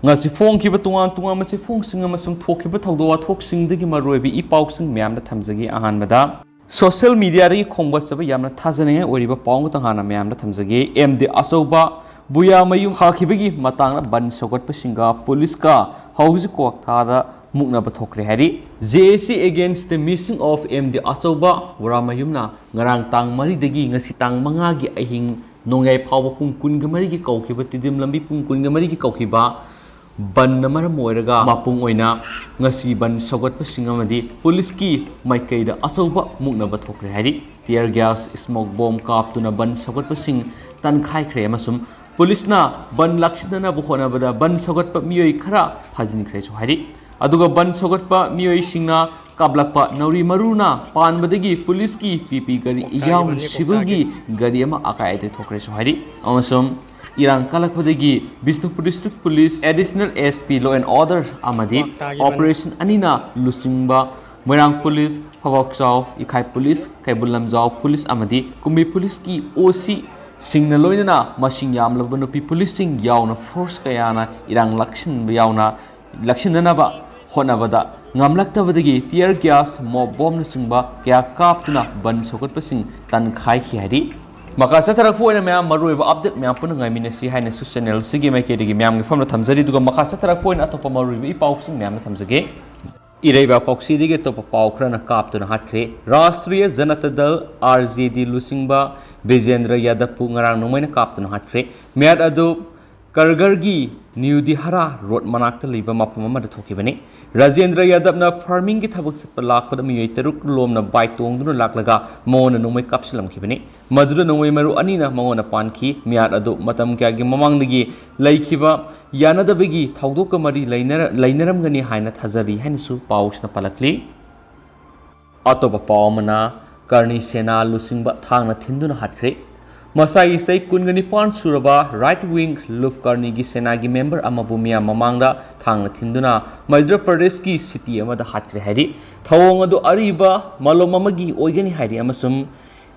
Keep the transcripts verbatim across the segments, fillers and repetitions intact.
ꯉꯁꯤ ꯐꯣꯡꯈꯤꯕ ꯇꯣꯉꯥꯟ ꯇꯣꯉꯥꯟꯕ ꯆꯦꯐꯣꯡꯁꯤꯡ ꯑꯃꯁꯨꯡ ꯊꯣꯛꯈꯤꯕ ꯊꯧꯗꯣꯛ ꯋꯥꯊꯣꯛꯁꯤꯡꯗꯒꯤ ꯃꯔꯨꯑꯣꯏꯕ ꯏ ꯄꯥꯎꯁꯤꯡ ꯃꯌꯥꯝꯗ ꯊꯝꯖꯒꯦ꯫ ꯑꯍꯥꯟꯕꯗ, ꯁꯣꯁꯤꯌꯦꯜ ꯃꯤꯗꯤꯌꯥꯗꯒꯤ ꯈꯣꯡꯕ ꯆꯠꯄ ꯌꯥꯝꯅ ꯊꯥꯖꯅꯤꯡꯉꯥꯏ ꯑꯣꯏꯔꯤꯕ ꯄꯥꯎ ꯑꯃꯇꯪ ꯍꯥꯟꯅ ꯃꯌꯥꯝꯗ ꯊꯝꯖꯒꯦ꯫ ꯑꯦꯝ ꯗꯤ ꯑꯆꯧꯕ ꯕꯨꯌꯥꯃꯌꯨꯝ ꯍꯥꯠꯈꯤꯕꯒꯤ ꯃꯇꯥꯡꯗ ꯕꯟ ꯁꯧꯒꯠꯄꯁꯤꯡꯒ ꯄꯨꯂꯤꯁꯀ ꯍꯧꯖꯤꯛ ꯀ꯭ꯋꯥꯛꯊꯥꯗ ꯃꯨꯛꯅꯕ ꯊꯣꯛꯈ꯭ꯔꯦ ꯍꯥꯏꯔꯤ꯫ J A C against the missing of M D ꯑꯆꯧꯕ ꯕꯨꯌꯥꯃꯌꯨꯝꯅ ꯉꯔꯥꯡ ꯇꯥꯡ ꯃꯔꯤꯗꯒꯤ ꯉꯁꯤ ꯇꯥꯡ ꯃꯉꯥꯒꯤ ꯑꯍꯤꯡ ꯅꯣꯡꯌꯥꯏ ꯐꯥꯎꯕ ꯄꯨꯡ ꯀꯨꯟꯒ ꯃꯔꯤꯒꯤ ꯀꯧꯈꯤꯕ, ꯇꯤꯗꯤꯝ ꯂꯝꯕꯤ ꯄꯨꯡ ꯀꯨꯟꯒ ꯃꯔꯤꯒꯤ ꯀꯧꯈꯤꯕ ꯕꯟꯅ ꯃꯔꯝ ꯑꯣꯏꯔꯒ ꯃꯄꯨꯡ ꯑꯣꯏꯅ ꯉꯁꯤ ꯕꯟ ꯁꯧꯒꯠꯄꯁꯤꯡ ꯑꯃꯗꯤ ꯄꯨꯂꯤꯁꯀꯤ ꯃꯥꯏꯀꯩꯗ ꯑꯆꯧꯕ ꯃꯨꯛꯅꯕ ꯊꯣꯛꯈ꯭ꯔꯦ ꯍꯥꯏꯔꯤ꯫ Tear gas, smoke bomb ꯀꯥꯞꯇꯨꯅ ꯕꯟ ꯁꯧꯒꯠꯄꯁꯤꯡ ꯇꯟꯈꯥꯏꯈ꯭ꯔꯦ ꯑꯃꯁꯨꯡ ꯄꯨꯂꯤꯁꯅ ꯕꯟ ꯂꯥꯛꯁꯤꯟꯅꯅꯕ ꯍꯣꯠꯅꯕꯗ ꯕꯟ ꯁꯧꯒꯠꯄ ꯃꯤꯑꯣꯏ ꯈꯔ ꯐꯥꯖꯤꯟꯈ꯭ꯔꯦꯁꯨ ꯍꯥꯏꯔꯤ꯫ ꯑꯗꯨꯒ ꯕꯟ ꯁꯧꯒꯠꯄ ꯃꯤꯑꯣꯏꯁꯤꯡꯅ ꯀꯥꯞꯂꯛꯄ ꯅꯥꯎꯔꯤ ꯃꯔꯨꯅ ꯄꯥꯟꯕꯗꯒꯤ ꯄꯨꯂꯤꯁꯀꯤ P P ꯒꯥꯔꯤ ꯌꯥꯎꯅ ꯁꯤꯚꯤꯜꯒꯤ ꯒꯥꯔꯤ ꯑꯃ ꯑꯀꯥꯏ ꯑꯇꯣꯏ ꯊꯣꯛꯈ꯭ꯔꯦꯁꯨ ꯍꯥꯏꯔꯤ꯫ ꯑꯃꯁꯨꯡ ꯏꯔꯥꯡ ꯀꯜꯂꯛꯄꯗꯒꯤ Bishnupur district police additional S P Law and Order ꯑꯃꯗꯤ ꯑꯣꯄꯔꯦꯁꯟ ꯑꯅꯤꯅ ꯂꯨꯆꯤꯡꯕ Moirang police, Phoubakchao Ikhai police, Keibul Lamjao police ꯑꯃꯗꯤ ꯀꯨꯝꯕꯤ ꯄꯨꯂꯤꯁꯀꯤ O C ꯁꯤꯡꯅ ꯂꯣꯏꯅꯅ ꯃꯁꯤꯡ ꯌꯥꯝꯂꯕ ꯅꯨꯄꯤ ꯄꯨꯂꯤꯁꯁꯤꯡ ꯌꯥꯎꯅ ꯐꯣꯔꯁ ꯀꯌꯥꯅ ꯏꯔꯥꯡ ꯂꯥꯛꯁꯤꯟꯕ ꯌꯥꯎꯅ ꯂꯥꯛꯁꯤꯟꯅꯅꯕ ꯍꯣꯠꯅꯕꯗ ꯉꯝꯂꯛꯇꯕꯗꯒꯤ tear gas, mob bombꯅꯆꯤꯡꯕ ꯀꯌꯥ ꯀꯥꯞꯇꯨꯅ ꯕꯟ ꯁꯧꯒꯠꯄꯁꯤꯡ ꯇꯟꯈꯥꯏꯈꯤ ꯍꯥꯏꯔꯤ꯫ ꯃꯈꯥ ꯆꯠꯊꯔꯛꯄ ꯑꯣꯏꯅ ꯃꯌꯥꯝ ꯃꯔꯨꯑꯣꯏꯕ update ꯃꯌꯥꯝ ꯄꯨꯟꯅ ꯉꯥꯏꯃꯤꯟꯅꯁꯤ ꯍꯥꯏꯅꯁꯨ channelꯁꯤꯒꯤ ꯃꯥꯏꯀꯩꯗꯒꯤ ꯃꯌꯥꯝꯒꯤ ꯐꯝꯗ ꯊꯝꯖꯔꯤ꯫ ꯑꯗꯨꯒ ꯃꯈꯥ ꯆꯠꯊꯔꯛꯄ ꯑꯣꯏꯅ ꯑꯇꯣꯞꯄ ꯃꯔꯨꯑꯣꯏꯕ ꯏ ꯄꯥꯎꯁꯤꯡ ꯃꯌꯥꯝꯅ ꯊꯝꯖꯒꯦ꯫ ꯏꯔꯩꯕꯥꯛ ꯄꯥꯎꯆꯦꯗꯒꯤ ꯑꯇꯣꯞꯄ ꯄꯥꯎ ꯈꯔꯅ ꯀꯥꯞꯇꯨꯅ ꯍꯥꯠꯈ꯭ꯔꯦ꯫ ꯔꯥꯁꯇ꯭ꯔꯤꯌ ꯖꯅꯇꯥ ꯗꯜ, R J D, ꯂꯨꯆꯤꯡꯕ ꯕꯤꯖꯦꯟꯗ꯭ꯔ ꯌꯥꯗꯕꯄꯨ ꯉꯔꯥꯡ ꯅꯣꯡꯃꯩꯅ ꯀꯥꯞꯇꯨꯅ ꯍꯥꯠꯈ꯭ꯔꯦ꯫ ꯃꯤꯌꯥꯠ ꯑꯗꯨ ꯀꯔꯒꯔꯒꯤ ꯅ꯭ꯌꯨ ꯗꯤꯍꯥꯔꯥ ꯔꯣꯗ ꯃꯅꯥꯛꯇ ꯂꯩꯕ ꯃꯐꯝ ꯑꯃꯗ ꯊꯣꯛꯈꯤꯕꯅꯤ꯫ ꯔꯥꯖꯦꯟꯗ꯭ꯔ ꯌꯥꯗꯕꯅ farmingꯒꯤ ꯊꯕꯛ ꯆꯠꯄ ꯂꯥꯛꯄꯗ ꯃꯤꯑꯣꯏ ꯇꯔꯨꯛ ꯂꯣꯝꯅ bike ꯇꯣꯡꯗꯨꯅ ꯂꯥꯛꯂꯒ ꯃꯉꯣꯟꯗ ꯅꯣꯡꯃꯩ ꯀꯥꯞꯁꯤꯜꯂꯝꯈꯤꯕꯅꯤ꯫ ꯃꯗꯨꯗ ꯅꯣꯡꯃꯩ ꯃꯔꯨ ꯑꯅꯤꯅ ꯃꯉꯣꯟꯗ ꯄꯥꯟꯈꯤ꯫ ꯃꯤꯌꯥꯠ ꯑꯗꯨ ꯃꯇꯝ ꯀꯌꯥꯒꯤ ꯃꯃꯥꯡꯗꯒꯤ ꯂꯩꯈꯤꯕ ꯌꯥꯅꯗꯕꯒꯤ ꯊꯧꯗꯣꯛꯀ ꯃꯔꯤ ꯂꯩꯅꯔ-, ꯂꯩꯅꯔꯝꯒꯅꯤ ꯍꯥꯏꯅ ꯊꯥꯖꯔꯤ ꯍꯥꯏꯅꯁꯨ ꯄꯥꯎꯁꯤꯅ ꯄꯜꯂꯛꯂꯤ꯫ ꯑꯇꯣꯞꯄ ꯄꯥꯎ ꯑꯃꯅ, ꯀꯔꯅꯤ ꯁꯦꯅꯥ ꯂꯨꯆꯤꯡꯕ ꯊꯥꯡꯅ ꯊꯤꯟꯗꯨꯅ ꯍꯥꯠꯈ꯭ꯔꯦ꯫ ꯃꯁꯥꯒꯤ ꯆꯍꯤ ꯀꯨꯟꯒ ꯅꯤꯄꯥꯟ ꯁꯨꯔꯕ right wing ꯂꯨꯞ ꯀꯔꯅꯤꯒꯤ ꯁꯦꯅꯥꯒꯤ member ꯑꯃꯕꯨ ꯃꯤꯌꯥꯝ ꯃꯃꯥꯡꯗ ꯊꯥꯡꯅ ꯊꯤꯟꯗꯨꯅ ꯃꯙ꯭ꯌ ꯄ꯭ꯔꯗꯦꯁꯀꯤ city ꯑꯃꯗ ꯍꯥꯠꯈ꯭ꯔꯦ ꯍꯥꯏꯔꯤ꯫ ꯊꯧꯑꯣꯡ ꯑꯗꯨ ꯑꯔꯤꯕ ꯃꯥꯂꯣꯝ ꯑꯃꯒꯤ ꯑꯣꯏꯒꯅꯤ ꯍꯥꯏꯔꯤ ꯑꯃꯁꯨꯡ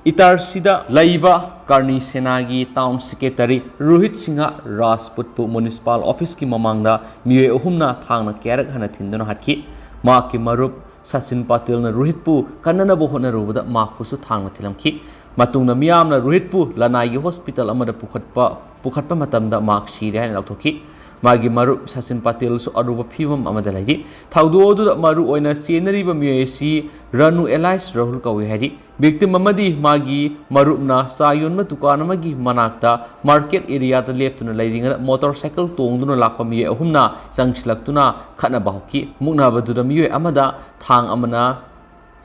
ꯏꯇꯥꯔꯁꯤꯗ ꯂꯩꯕ ꯀꯔꯅꯤ ꯁꯦꯅꯥꯒꯤ ꯇꯥꯎꯟ ꯁꯦꯀ꯭ꯔꯦꯇꯔꯤ ꯔꯣꯍꯤꯠ ꯁꯤꯡꯍ ꯔꯥꯖꯄꯨꯠꯄꯨ ꯃ꯭ꯌꯨꯅꯤꯁꯤꯄꯥꯜ ꯑꯣꯐꯤꯁꯀꯤ ꯃꯃꯥꯡꯗ ꯃꯤꯑꯣꯏ ꯑꯍꯨꯝꯅ ꯊꯥꯡꯅ ꯀꯌꯥꯔꯛ ꯍꯟꯅ ꯊꯤꯟꯗꯨꯅ ꯍꯥꯠꯈꯤ꯫ ꯃꯍꯥꯛꯀꯤ ꯃꯔꯨꯞ ꯁꯆꯤꯟ ꯄꯥꯇꯤꯜꯅ ꯔꯣꯍꯤꯠꯄꯨ ꯀꯟꯅꯅꯕ ꯍꯣꯠꯅꯔꯨꯕꯗ ꯃꯍꯥꯛꯄꯨꯁꯨ ꯊꯥꯡꯅ ꯊꯤꯜꯂꯝꯈꯤ꯫ ꯃꯇꯨꯡꯗ ꯃꯤꯌꯥꯝꯅ ꯔꯣꯍꯤꯠꯄꯨ ꯂꯅꯥꯏꯒꯤ ꯍꯣꯁꯄꯤꯇꯥꯜ ꯑꯃꯗ ꯄꯨꯈꯠꯄ, ꯄꯨꯈꯠꯄ ꯃꯇꯝꯗ ꯃꯍꯥꯛ ꯁꯤꯔꯦ ꯍꯥꯏꯅ ꯂꯥꯎꯊꯣꯛꯈꯤ꯫ ꯃꯥꯒꯤ ꯃꯔꯨꯞ ꯁꯆꯤꯟ ꯄꯥꯇꯤꯜꯁꯨ ꯑꯔꯨꯕ ꯐꯤꯕꯝ ꯑꯃꯗ ꯂꯩꯔꯤ꯫ ꯊꯧꯗꯣꯛ ꯑꯗꯨꯗ ꯃꯔꯨ ꯑꯣꯏꯅ ꯆꯦꯟꯅꯔꯤꯕ ꯃꯤꯑꯣꯏ ꯑꯁꯤ ꯔꯥꯅꯨ alias ꯔꯥꯍꯨꯜ ꯀꯧꯏ ꯍꯥꯏꯔꯤ꯫ Victim ꯑꯃꯗꯤ ꯃꯥꯒꯤ ꯃꯔꯨꯞꯅ ꯆꯥ ꯌꯣꯟꯕ ꯗꯨꯀꯥꯟ ꯑꯃꯒꯤ ꯃꯅꯥꯛꯇ ꯃꯥꯔꯀꯦꯠ ꯑꯦꯔꯤꯌꯥꯗ ꯂꯦꯞꯇꯨꯅ ꯂꯩꯔꯤꯉꯩꯗ ꯃꯣꯇꯣꯔ ꯁꯥꯏꯀꯜ ꯇꯣꯡꯗꯨꯅ ꯂꯥꯛꯄ ꯃꯤꯑꯣꯏ ꯑꯍꯨꯝꯅ ꯆꯪꯁꯤꯜꯂꯛꯇꯨꯅ ꯈꯠꯅꯕ ꯍꯧꯈꯤ꯫ ꯃꯨꯛꯅꯕꯗꯨꯗ ꯃꯤꯑꯣꯏ ꯑꯃꯗ ꯊꯥꯡ ꯑꯃꯅ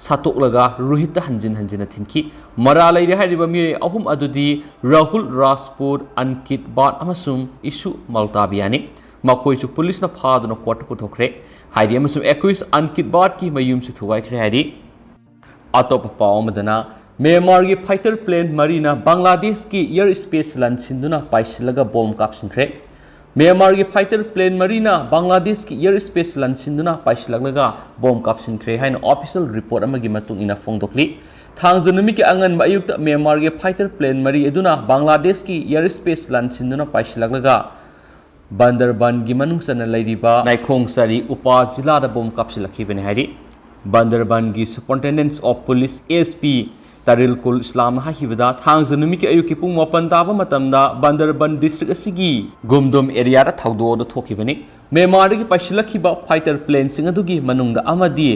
ꯁꯥꯠꯇꯣꯛꯂꯒ ꯔꯣꯍꯤꯠꯇ ꯍꯟꯖꯤꯟ ꯍꯟꯖꯤꯟꯅ ꯊꯤꯟꯈꯤ꯫ ꯃꯔꯥꯜ ꯂꯩꯔꯦ ꯍꯥꯏꯔꯤꯕ ꯃꯤꯑꯣꯏ ꯑꯍꯨꯝ ꯑꯗꯨꯗꯤ ꯔꯥꯍꯨꯜ ꯔꯥꯖꯄꯨꯠ, ꯑꯟꯀꯤꯠ ꯕꯥꯠ ꯑꯃꯁꯨꯡ ꯏꯁꯨ ꯃꯜꯇꯥꯕꯤꯌꯥꯅꯤ꯫ ꯃꯈꯣꯏꯁꯨ ꯄꯨꯂꯤꯁꯅ ꯐꯥꯗꯨꯅ ꯀꯣꯔꯠꯇ ꯄꯨꯊꯣꯛꯈ꯭ꯔꯦ ꯍꯥꯏꯔꯤ ꯑꯃꯁꯨꯡ accused ꯑꯟꯀꯤꯠ ꯕꯥꯠꯀꯤ ꯃꯌꯨꯝꯁꯨ ꯊꯨꯒꯥꯏꯈ꯭ꯔꯦ ꯍꯥꯏꯔꯤ꯫ ꯑꯇꯣꯞꯄ ꯄꯥꯎ ꯑꯃꯗꯅ, ꯃ꯭ꯌꯥꯟꯃꯥꯔꯒꯤ fighter plane ꯃꯔꯤꯅ ꯕꯪꯒ꯭ꯂꯥꯗꯦꯁꯀꯤ air space ꯂꯥꯟꯁꯤꯟꯗꯨꯅ ꯄꯥꯏꯁꯤꯜꯂꯒ ꯕꯣꯝ ꯀꯥꯞꯁꯤꯟꯈ꯭ꯔꯦ꯫ ꯃ꯭ꯌꯥꯟꯃꯥꯔꯒꯤ fighter plane ꯃꯔꯤꯅ ꯕꯪꯒ꯭ꯂꯥꯗꯦꯁꯀꯤ air space ꯂꯥꯟꯁꯤꯟꯗꯨꯅ ꯄꯥꯏꯁꯤꯜꯂꯛꯂꯒ ꯕꯣꯝ ꯀꯥꯞꯁꯤꯟꯈ꯭ꯔꯦ ꯍꯥꯏꯅ official report ꯑꯃꯒꯤ ꯃꯇꯨꯡ ꯏꯟꯅ ꯐꯣꯡꯗꯣꯛꯂꯤ꯫ ꯊꯥꯡꯖ ꯅꯨꯃꯤꯠꯀꯤ ꯑꯉꯟꯕ ꯑꯌꯨꯛꯇ ꯃ꯭ꯌꯥꯟꯃꯥꯔꯒꯤ fighter plane ꯃꯔꯤ ꯑꯗꯨꯅ ꯕꯪꯒ꯭ꯂꯥꯗꯦꯁꯀꯤ air space ꯂꯥꯟꯁꯤꯟꯗꯨꯅ ꯄꯥꯏꯁꯤꯜꯂꯛꯂꯒ ꯕꯟꯗꯔꯕꯟꯒꯤ ꯃꯅꯨꯡ ꯆꯟꯅ ꯂꯩꯔꯤꯕ ꯅꯥꯏꯈꯣꯡ ꯆꯥꯔꯤ ꯎꯄꯥ ꯖꯤꯂꯥꯗ ꯕꯣꯝ ꯀꯥꯞꯁꯤꯜꯂꯛꯈꯤꯕꯅꯤ ꯍꯥꯏꯔꯤ꯫ ꯕꯟꯗꯔꯕꯟꯒꯤ Superintendent of Police, S P, Tariqul ꯏꯁꯂꯥꯝꯅ ꯍꯥꯏꯈꯤꯕꯗ, ꯊꯥꯡꯖ ꯅꯨꯃꯤꯠꯀꯤ ꯑꯌꯨꯛꯀꯤ ꯄꯨꯡ ꯃꯥꯄꯟ ꯇꯥꯕ ꯃꯇꯝꯗ ꯕꯟꯗꯔꯕꯟ district ꯑꯁꯤꯒꯤ ꯒꯨꯝꯗꯨꯝ area ꯗ ꯊꯧꯗꯣꯛ ꯑꯗꯨ ꯊꯣꯛꯈꯤꯕꯅꯤ꯫ ꯃ꯭ꯌꯥꯟꯃꯥꯔꯗꯒꯤ ꯄꯥꯏꯁꯤꯜꯂꯛꯈꯤꯕ fighter plane ꯁꯤꯡ ꯑꯗꯨꯒꯤ ꯃꯅꯨꯡꯗ ꯑꯃꯗꯤ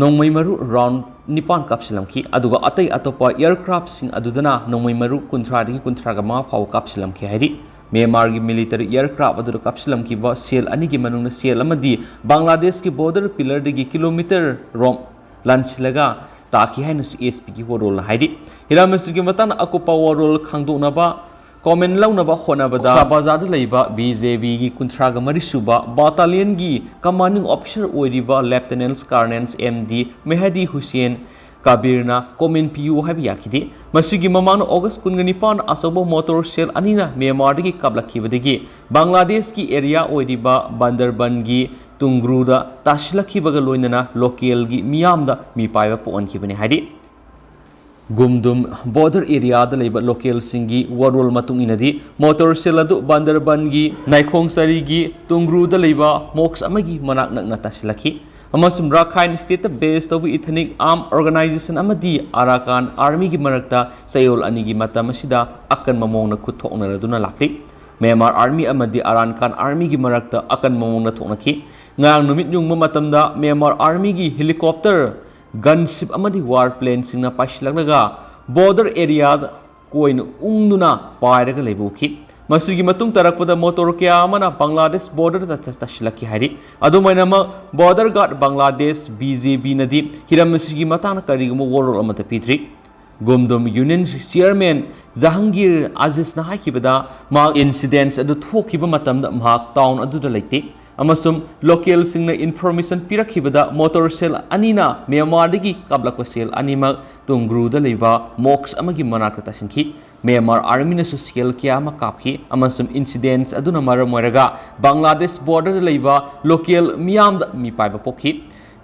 ꯅꯣꯡꯃꯩ ꯃꯔꯨ round ꯅꯤꯄꯥꯟ ꯀꯥꯞꯁꯤꯜꯂꯝꯈꯤ, ꯑꯗꯨꯒ ꯑꯇꯩ ꯑꯇꯣꯞꯄ aircraft ꯁꯤꯡ ꯑꯗꯨꯗꯅ ꯅꯣꯡꯃꯩ ꯃꯔꯨ ꯀꯨꯟꯊ꯭ꯔꯥꯗꯒꯤ ꯀꯨꯟꯊ꯭ꯔꯥꯒ ꯃꯉꯥ ꯐꯥꯎꯕ ꯀꯥꯞꯁꯤꯜꯂꯝꯈꯤ ꯍꯥꯏꯔꯤ꯫ ꯃ꯭ꯌꯥꯟꯃꯥꯔꯒꯤ military aircraft ꯑꯗꯨꯗ ꯀꯥꯞꯁꯤꯜꯂꯝꯈꯤꯕ shell ꯑꯅꯤꯒꯤ ꯃꯅꯨꯡꯗ shell ꯑꯃꯗꯤ ꯕꯪꯒ꯭ꯂꯥꯗꯦꯁꯀꯤ border pillar ꯗꯒꯤ kilometre ꯔꯣꯝ ꯂꯥꯟꯁꯤꯜꯂꯒ ꯇꯥꯈꯤ ꯍꯥꯏꯅꯁꯨ S P ꯒꯤ ꯋꯥꯔꯣꯜꯅ ꯍꯥꯏꯔꯤ꯫ ꯍꯤꯔꯝ ꯑꯁꯤꯒꯤ ꯃꯇꯥꯡꯗ ꯑꯀꯨꯞꯄ ꯋꯥꯔꯣꯜ ꯈꯪꯗꯣꯛꯅꯕ, comment ꯂꯧꯅꯕ ꯍꯣꯠꯅꯕꯗ ꯀꯣꯛꯁꯥ ꯕꯖꯥꯔꯗ ꯂꯩꯕ B J B ꯒꯤ ꯀꯨꯟꯊ꯭ꯔꯥꯒ ꯃꯔꯤ ꯁꯨꯕ battalion ꯒꯤ commanding officer ꯑꯣꯏꯔꯤꯕ Lieutenant Colonel M D ꯃꯦꯍꯗꯤ Hussain ꯀꯕꯤꯔꯅ comment ꯄꯤꯌꯨ ꯍꯥꯏꯕ ꯌꯥꯈꯤꯗꯦ꯫ ꯃꯁꯤꯒꯤ ꯃꯃꯥꯡꯗ August ꯀꯨꯟꯒ ꯅꯤꯄꯥꯟ ꯑꯆꯧꯕ motor shell ꯑꯅꯤꯅ ꯃ꯭ꯌꯥꯟꯃꯥꯔꯗꯒꯤ ꯀꯥꯞꯂꯛꯈꯤꯕꯗꯒꯤ ꯕꯪꯒ꯭ꯂꯥꯗꯦꯁꯀꯤ area ꯑꯣꯏꯔꯤꯕ ꯕꯟꯗꯔꯕꯟꯒꯤ ꯇꯨꯡꯒ꯭ꯔꯨꯗ ꯇꯥꯁꯤꯜꯂꯛꯈꯤꯕꯒ ꯂꯣꯏꯅꯅ local ꯒꯤ ꯃꯤꯌꯥꯝꯗ ꯃꯤꯄꯥꯏꯕ ꯄꯣꯛꯍꯟꯈꯤꯕꯅꯤ ꯍꯥꯏꯔꯤ꯫ ꯒꯨꯝꯗꯨꯝ border areaꯗ ꯂꯩꯕ localꯁꯤꯡꯒꯤ ꯋꯥꯔꯣꯜ ꯃꯇꯨꯡ ꯏꯟꯅꯗꯤ, motor cell ꯑꯗꯨ ꯕꯟꯗꯔꯕꯟꯒꯤ ꯅꯥꯏꯈꯣꯡ ꯆꯔꯤꯒꯤ ꯇꯨꯡꯒ꯭ꯔꯨꯗ ꯂꯩꯕ mosque ꯑꯃꯒꯤ ꯃꯅꯥꯛ ꯅꯛꯅ ꯇꯥꯁꯤꯜꯂꯛꯈꯤ꯫ ꯑꯃꯁꯨꯡ ꯔꯥꯈꯥꯏꯟ stateꯇ base ꯇꯧꯕ ethnic armed organization ꯑꯃꯗꯤ Arakan Armyꯒꯤ ꯃꯔꯛꯇ ꯆꯌꯣꯜ ꯑꯅꯤꯒꯤ ꯃꯇꯝ ꯑꯁꯤꯗ ꯑꯀꯟꯕ ꯃꯑꯣꯡꯗ ꯈꯨꯠ ꯊꯣꯛꯅꯔꯗꯨꯅ ꯂꯥꯛꯂꯤ꯫ Myanmar Army ꯑꯃꯗꯤ Arakan Armyꯒꯤ ꯃꯔꯛꯇ ꯑꯀꯟꯕ ꯃꯑꯣꯡꯗ ꯊꯣꯛꯅꯈꯤ꯫ ꯉꯔꯥꯡ ꯅꯨꯃꯤꯠ ꯌꯨꯡꯕ ꯃꯇꯝꯗ Myanmar Armyꯒꯤ helicopter, gunship ꯑꯃꯗꯤ war planeꯁꯤꯡꯅ ꯄꯥꯏꯁꯤꯜꯂꯛꯂꯒ border areaꯗ ꯀꯣꯏꯅ ꯎꯪꯗꯨꯅ ꯄꯥꯏꯔꯒ ꯂꯩꯕ ꯎꯈꯤ꯫ ꯃꯁꯤꯒꯤ ꯃꯇꯨꯡ ꯇꯥꯔꯛꯄꯗ motor ꯀꯌꯥ ꯑꯃꯅ ꯕꯪꯒ꯭ꯂꯥꯗꯦꯁ borderꯗ ꯇ-, ꯇꯥꯁꯤꯜꯂꯛꯈꯤ ꯍꯥꯏꯔꯤ꯫ ꯑꯗꯨꯃꯥꯏꯅꯃꯛ border guard ꯕꯪꯒ꯭ꯂꯥꯗꯦꯁ, BGBꯅꯗꯤ ꯍꯤꯔꯝ ꯑꯁꯤꯒꯤ ꯃꯇꯥꯡꯗ ꯀꯔꯤꯒꯨꯝꯕ ꯋꯥꯔꯣꯜ ꯑꯃꯠꯇ ꯄꯤꯗ꯭ꯔꯤ꯫ ꯒꯨꯝꯗꯨꯝ Union Chairman ꯖꯍꯥꯡꯒꯤꯔ ꯑꯖꯤꯖꯅ ꯍꯥꯏꯈꯤꯕꯗ, ꯃꯍꯥꯛ incidents ꯑꯗꯨ ꯊꯣꯛꯈꯤꯕ ꯃꯇꯝꯗ ꯃꯍꯥꯛ town ꯑꯗꯨꯗ ꯂꯩꯇꯦ ꯑꯃꯁꯨꯡ localꯁꯤꯡꯅ information ꯄꯤꯔꯛꯈꯤꯕꯗ motor cell ꯑꯅꯤꯅ ꯃ꯭ꯌꯥꯟꯃꯥꯔꯗꯒꯤ ꯀꯥꯞꯂꯛꯄ cell ꯑꯅꯤꯃꯛ ꯇꯨꯡꯒ꯭ꯔꯨꯗ ꯂꯩꯕ mosque ꯑꯃꯒꯤ ꯃꯅꯥꯛꯇ ꯇꯥꯁꯤꯟꯈꯤ꯫ ꯃ꯭ꯌꯥꯟꯃꯥꯔ Armyꯅꯁꯨ shell ꯀꯌꯥ ꯑꯃ ꯀꯥꯞꯈꯤ ꯑꯃꯁꯨꯡ incidents ꯑꯗꯨꯅ ꯃꯔꯝ ꯑꯣꯏꯔꯒ ꯕꯪꯒ꯭ꯂꯥꯗꯦꯁ borderꯗ ꯂꯩꯕ local ꯃꯤꯌꯥꯝꯗ ꯃꯤꯄꯥꯏꯕ ꯄꯣꯛꯈꯤ꯫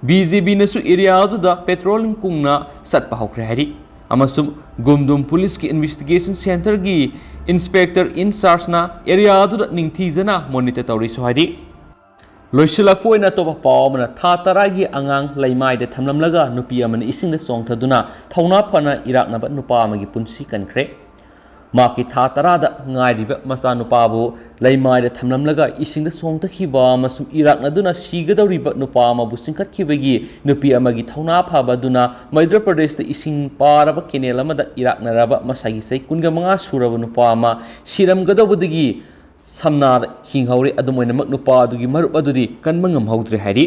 BGBꯅꯁꯨ area ꯑꯗꯨꯗ patrolling ꯀꯨꯡꯅ ꯆꯠꯄ ꯍꯧꯈ꯭ꯔꯦ ꯍꯥꯏꯔꯤ꯫ ꯑꯃꯁꯨꯡ ꯒꯨꯝꯗꯨꯝ Policeꯀꯤ Investigation Centreꯒꯤ Inspector in chargeꯅ area ꯑꯗꯨꯗ ꯅꯤꯡꯊꯤꯖꯅ monitor ꯇꯧꯔꯤꯁꯨ ꯍꯥꯏꯔꯤ꯫ ꯂꯣꯏꯁꯤꯜꯂꯛꯄ ꯑꯣꯏꯅ ꯑꯇꯣꯞꯄ ꯄꯥꯎ ꯑꯃꯅ, ꯊꯥ ꯇꯔꯥꯒꯤ ꯑꯉꯥꯡ ꯂꯩꯃꯥꯏꯗ ꯊꯝꯂꯝꯂꯒ ꯅꯨꯄꯤ ꯑꯃꯅ ꯏꯁꯤꯡꯗ ꯆꯣꯡꯊꯗꯨꯅ ꯊꯧꯅꯥ ꯐꯅ ꯏꯔꯥꯛꯅꯕ ꯅꯨꯄꯥ ꯑꯃꯒꯤ ꯄꯨꯟꯁꯤ ꯀꯟꯈ꯭ꯔꯦ꯫ ꯃꯍꯥꯛꯀꯤ ꯊꯥ ꯇꯔꯥꯗ ꯉꯥꯏꯔꯤꯕ ꯃꯆꯥꯅꯨꯄꯥꯕꯨ ꯂꯩꯃꯥꯏꯗ ꯊꯝꯂꯝꯂꯒ ꯏꯁꯤꯡꯗ ꯆꯣꯡꯊꯈꯤꯕ ꯑꯃꯁꯨꯡ ꯏꯔꯥꯛꯅꯗꯨꯅ ꯁꯤꯒꯗꯧꯔꯤꯕ ꯅꯨꯄꯥ ꯑꯃꯕꯨ ꯆꯤꯡꯈꯠꯈꯤꯕꯒꯤ ꯅꯨꯄꯤ ꯑꯃꯒꯤ ꯊꯧꯅꯥ ꯐꯕ ꯑꯗꯨꯅ ꯃꯙ꯭ꯌ ꯄ꯭ꯔꯗꯦꯁꯇ ꯏꯁꯤꯡ ꯄꯥꯔꯕ canal ꯑꯃꯗ ꯏꯔꯥꯛꯅꯔꯕ ꯃꯁꯥꯒꯤ ꯆꯍꯤ ꯀꯨꯟꯒ ꯃꯉꯥ ꯁꯨꯔꯕ ꯅꯨꯄꯥ ꯑꯃ ꯁꯤꯔꯝꯒꯗꯧꯕꯗꯒꯤ ꯁꯝꯅꯥꯗ ꯍꯤꯡꯍꯧꯔꯦ꯫ ꯑꯗꯨꯝ ꯑꯣꯏꯅꯃꯛ, ꯅꯨꯄꯥ ꯑꯗꯨꯒꯤ ꯃꯔꯨꯞ ꯑꯗꯨꯗꯤ ꯀꯟꯕ ꯉꯝꯍꯧꯗ꯭ꯔꯦ ꯍꯥꯏꯔꯤ꯫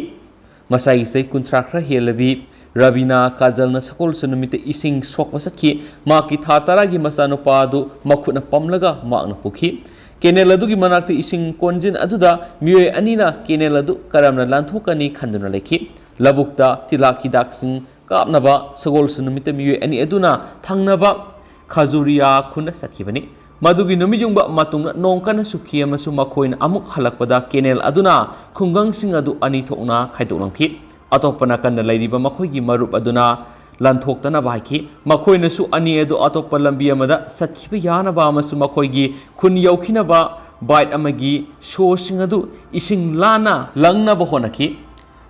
ꯃꯁꯥꯒꯤ ꯆꯍꯤ ꯀꯨꯟꯊ꯭ꯔꯥ ꯈꯔ ꯍꯦꯜꯂꯕꯤ ꯔꯕꯤꯅꯥ ꯀꯥꯖꯜꯅ ꯁꯒꯣꯜꯁꯦꯟ ꯅꯨꯃꯤꯠꯇ ꯏꯁꯤꯡ ꯁꯣꯛꯄ ꯆꯠꯈꯤ꯫ ꯃꯍꯥꯛꯀꯤ ꯊꯥ ꯇꯔꯥꯒꯤ ꯃꯆꯥꯅꯨꯄꯥ ꯑꯗꯨ ꯃꯈꯨꯠꯅ ꯄꯝꯂꯒ ꯃꯍꯥꯛꯅ ꯄꯨꯈꯤ꯫ Canal ꯑꯗꯨꯒꯤ ꯃꯅꯥꯛꯇ ꯏꯁꯤꯡ ꯀꯣꯟꯖꯤꯟ ꯑꯗꯨꯗ ꯃꯤꯑꯣꯏ ꯑꯅꯤꯅ canal ꯑꯗꯨ ꯀꯔꯝꯅ ꯂꯥꯟꯊꯣꯛꯀꯅꯤ ꯈꯟꯗꯨꯅ ꯂꯩꯈꯤ꯫ ꯂꯧꯕꯨꯛꯇ ꯇꯤꯜꯍꯥꯠ ꯍꯤꯗꯥꯛꯁꯤꯡ ꯀꯥꯞꯅꯕ ꯁꯒꯣꯜꯁꯦꯟ ꯅꯨꯃꯤꯠꯇ ꯃꯤꯑꯣꯏ ꯑꯅꯤ ꯑꯗꯨꯅ ꯊꯪꯅꯕ ꯈꯖꯨꯔꯤꯌꯥ ꯈꯨꯟꯗ ꯆꯠꯈꯤꯕꯅꯤ꯫ ꯃꯗꯨꯒꯤ ꯅꯨꯃꯤꯠ ꯌꯨꯡꯕ ꯃꯇꯨꯡꯗ ꯅꯣꯡ ꯀꯟꯅ ꯆꯨꯈꯤ ꯑꯃꯁꯨꯡ ꯃꯈꯣꯏꯅ ꯑꯃꯨꯛ ꯍꯜꯂꯛꯄꯗ canal ꯑꯗꯨꯅ ꯈꯨꯡꯒꯪꯁꯤꯡ ꯑꯗꯨ ꯑꯅꯤ ꯊꯣꯛꯅ ꯈꯥꯏꯗꯣꯛꯂꯝꯈꯤ꯫ ꯑꯇꯣꯞꯄ ꯅꯥꯀꯟꯗ ꯂꯩꯔꯤꯕ ꯃꯈꯣꯏꯒꯤ ꯃꯔꯨꯞ ꯑꯗꯨꯅ ꯂꯥꯟꯊꯣꯛꯇꯅꯕ ꯍꯥꯏꯈꯤ꯫ ꯃꯈꯣꯏꯅꯁꯨ ꯑꯅꯤ ꯑꯗꯨ ꯑꯇꯣꯞꯄ ꯂꯝꯕꯤ ꯑꯃꯗ ꯆꯠꯈꯤꯕ ꯌꯥꯅꯕ ꯑꯃꯁꯨꯡ ꯃꯈꯣꯏꯒꯤ ꯈꯨꯟ ꯌꯧꯈꯤꯅꯕ ꯕꯥꯏꯠ ꯑꯃꯒꯤ ꯁꯣꯁꯤꯡ ꯑꯗꯨ ꯏꯁꯤꯡ ꯂꯥꯟꯅ ꯂꯪꯅꯕ ꯍꯣꯠꯅꯈꯤ꯫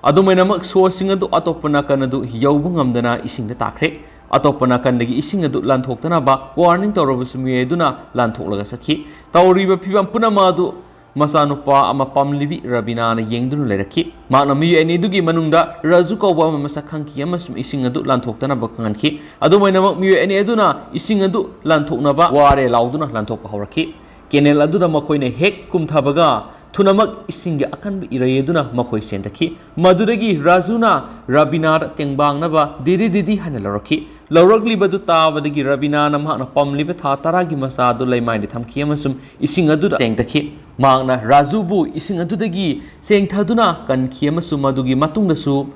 ꯑꯗꯨꯃꯥꯏꯅꯃꯛ ꯁꯣꯁꯤꯡ ꯑꯗꯨ ꯑꯇꯣꯞꯄ ꯅꯥꯀꯟ ꯑꯗꯨ ꯌꯧꯕ ꯉꯝꯗꯅ ꯏꯁꯤꯡꯗ ꯇꯥꯈ꯭ꯔꯦ꯫ ꯑꯇꯣꯞꯄ ꯅꯥꯀꯟꯗꯒꯤ ꯏꯁꯤꯡ ꯑꯗꯨ ꯂꯥꯟꯊꯣꯛꯇꯅꯕ ꯋꯥꯔꯅꯤꯡ ꯇꯧꯔꯕꯁꯨ ꯃꯤꯑꯣꯏ ꯑꯗꯨꯅ ꯂꯥꯟꯊꯣꯛꯂꯒ ꯆꯠꯈꯤ꯫ ꯇꯧꯔꯤꯕ ꯐꯤꯕꯝ ꯄꯨꯝꯅꯃꯛ ꯑꯗꯨ ꯃꯆꯥꯅꯨꯄꯥ ꯑꯃ ꯄꯝꯂꯤꯕꯤ ꯔꯕꯤꯅꯥꯅ ꯌꯦꯡꯗꯨꯅ ꯂꯩꯔꯛꯈꯤ꯫ ꯃꯍꯥꯛꯅ ꯃꯤꯑꯣꯏ ꯑꯅꯤꯗꯨꯒꯤ ꯃꯅꯨꯡꯗ ꯔꯥꯖꯨ ꯀꯧꯕ ꯑꯃ ꯃꯁꯛ ꯈꯪꯈꯤ ꯑꯃꯁꯨꯡ ꯏꯁꯤꯡ ꯑꯗꯨ ꯂꯥꯟꯊꯣꯛꯇꯅꯕ ꯈꯪꯍꯟꯈꯤ꯫ ꯑꯗꯨꯃꯥꯏꯅꯃꯛ ꯃꯤꯑꯣꯏ ꯑꯅꯤ ꯑꯗꯨꯅ ꯏꯁꯤꯡ ꯑꯗꯨ ꯂꯥꯟꯊꯣꯛꯅꯕ ꯋꯥꯔꯦ ꯂꯥꯎꯗꯨꯅ ꯂꯥꯟꯊꯣꯛꯄ ꯍꯧꯔꯛꯈꯤ꯫ ꯀꯦꯅꯦꯜ ꯑꯗꯨꯗ ꯃꯈꯣꯏꯅ ꯍꯦꯛ ꯀꯨꯝꯊꯕꯒ ꯊꯨꯅꯃꯛ ꯏꯁꯤꯡꯒꯤ ꯑꯀꯟꯕ ꯏꯔꯩ ꯑꯗꯨꯅ ꯃꯈꯣꯏ ꯆꯦꯟꯊꯈꯤ꯫ ꯃꯗꯨꯗꯒꯤ ꯔꯥꯖꯨꯅ ꯔꯕꯤꯅꯥꯗ ꯇꯦꯡꯕꯥꯡꯅꯕ ꯗꯤꯗꯤ ꯗꯤꯗꯤ ꯍꯥꯏꯅ ꯂꯧꯔꯛꯈꯤ꯫ ꯂꯧꯔꯛꯂꯤꯕꯗꯨ ꯇꯥꯕꯗꯒꯤ ꯔꯕꯤꯅꯥꯅ ꯃꯍꯥꯛꯅ ꯄꯝꯂꯤꯕ ꯊꯥ ꯇꯔꯥꯒꯤ ꯃꯆꯥ ꯑꯗꯨ ꯂꯩꯃꯥꯏꯗ ꯊꯝꯈꯤ ꯑꯃꯁꯨꯡ ꯏꯁꯤꯡ ꯑꯗꯨꯗ ꯆꯦꯡꯊꯈꯤ꯫ ꯃꯍꯥꯛꯅ ꯔꯥꯖꯨꯕꯨ ꯏꯁꯤꯡ ꯑꯗꯨꯗꯒꯤ ꯆꯦꯡꯊꯗꯨꯅ ꯀꯟꯈꯤ ꯑꯃꯁꯨꯡ ꯃꯗꯨꯒꯤ ꯃꯇꯨꯡꯗꯁꯨ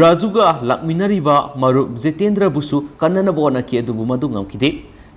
ꯔꯥꯖꯨꯒ ꯂꯥꯛꯃꯤꯟꯅꯔꯤꯕ ꯃꯔꯨꯞ ꯖꯤꯇꯦꯟꯗ꯭ꯔꯕꯨꯁꯨ ꯀꯟꯅꯅꯕ ꯍꯣꯠꯅꯈꯤ, ꯑꯗꯨꯕꯨ ꯃꯗꯨ ꯉꯝꯈꯤꯗꯦ꯫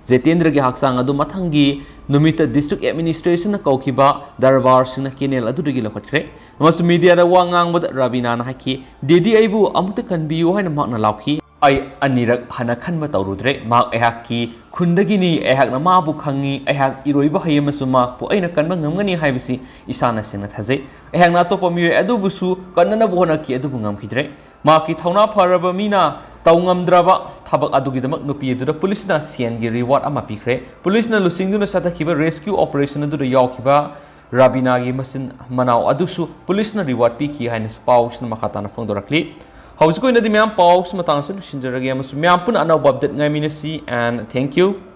ꯖꯤꯇꯦꯟꯗ꯭ꯔꯒꯤ ꯍꯛꯆꯥꯡ ꯑꯗꯨ ꯃꯊꯪꯒꯤ ꯅꯨꯃꯤꯠꯇ ꯗꯤꯁꯇ꯭ꯔꯤꯛ ꯑꯦꯗꯃꯤꯅꯤꯁꯇ꯭ꯔꯦꯁꯟꯅ ꯀꯧꯈꯤꯕ ꯗꯔꯕꯥꯔꯁꯤꯡꯅ ꯀꯦꯅꯦꯜ ꯑꯗꯨꯗꯒꯤ ꯂꯧꯈꯠꯈ꯭ꯔꯦ ꯑꯃꯁꯨꯡ ꯃꯤꯗꯤꯌꯥꯗ ꯋꯥ ꯉꯥꯡꯕꯗ ꯔꯕꯤꯅꯥꯅ ꯍꯥꯏꯈꯤ, "ꯗꯦꯗꯤ, ꯑꯩꯕꯨ ꯑꯃꯨꯛꯇ ꯀꯟꯕꯤꯌꯨ" ꯍꯥꯏꯅ ꯃꯍꯥꯛꯅ ꯂꯥꯎꯈꯤ꯫ "ꯑꯩ ꯑꯅꯤꯔꯛ ꯍꯟꯅ ꯈꯟꯕ ꯇꯧꯔꯨꯗ꯭ꯔꯦ꯫ ꯃꯍꯥꯛ ꯑꯩꯍꯥꯛꯀꯤ ꯈꯨꯟꯗꯒꯤꯅꯤ, ꯑꯩꯍꯥꯛꯅ ꯃꯥꯕꯨ ꯈꯪꯏ, ꯑꯩꯍꯥꯛ ꯏꯔꯣꯏꯕ ꯍꯩ ꯑꯃꯁꯨꯡ ꯃꯍꯥꯛꯄꯨ ꯑꯩꯅ ꯀꯟꯕ ꯉꯝꯒꯅꯤ ꯍꯥꯏꯕꯁꯤ ꯏꯁꯥꯅ ꯁꯦꯡꯅ ꯊꯥꯖꯩ꯫ ꯑꯩꯍꯥꯛꯅ ꯑꯇꯣꯞꯄ ꯃꯤꯑꯣꯏ ꯑꯗꯨꯕꯨꯁꯨ ꯀꯟꯅꯅꯕ ꯍꯣꯠꯅꯈꯤ, ꯑꯗꯨꯕꯨ ꯉꯝꯈꯤꯗ꯭ꯔꯦ꯫ ꯃꯍꯥꯛꯀꯤ ꯊꯧꯅꯥ ꯐꯔꯕ ꯃꯤꯅ ꯇꯧꯉꯝꯗ꯭ꯔꯕ ꯊꯕꯛ ꯑꯗꯨꯒꯤꯗꯃꯛ ꯅꯨꯄꯤ ꯑꯗꯨꯗ ꯄꯨꯂꯤꯁꯅ ꯁꯦꯟꯒꯤ ꯔꯤꯋꯥꯔꯗ ꯑꯃ ꯄꯤꯈ꯭ꯔꯦ꯫ ꯄꯨꯂꯤꯁꯅ ꯂꯨꯆꯤꯡꯗꯨꯅ ꯆꯠꯊꯈꯤꯕ ꯔꯦꯁꯀ꯭ꯌꯨ ꯑꯣꯄꯔꯦꯁꯟ ꯑꯗꯨꯗ ꯌꯥꯎꯈꯤꯕ ꯔꯥꯕꯤꯅꯥꯒꯤ ꯃꯆꯤꯟ ꯃꯅꯥꯎ ꯑꯗꯨꯁꯨ ꯄꯨꯂꯤꯁꯅ ꯔꯤꯋꯥꯔꯗ ꯄꯤꯈꯤ ꯍꯥꯏꯅꯁꯨ ꯄꯥꯎꯁꯤꯅ ꯃꯈꯥ ꯇꯥꯅ ꯐꯣꯡꯗꯣꯔꯛꯂꯤ꯫ ꯍꯧꯖꯤꯛ ꯑꯣꯏꯅꯗꯤ ꯃꯌꯥꯝ ꯄꯥꯎꯁꯤ ꯃꯇꯥꯡꯁꯤꯗ ꯂꯣꯏꯁꯤꯟꯖꯔꯒꯦ ꯑꯃꯁꯨꯡ ꯃꯌꯥꯝ ꯄꯨꯟꯅ ꯑꯅꯧꯕ ꯑꯞꯗꯦꯠ ꯉꯥꯏꯃꯤꯟꯅꯁꯤ, and thank you꯫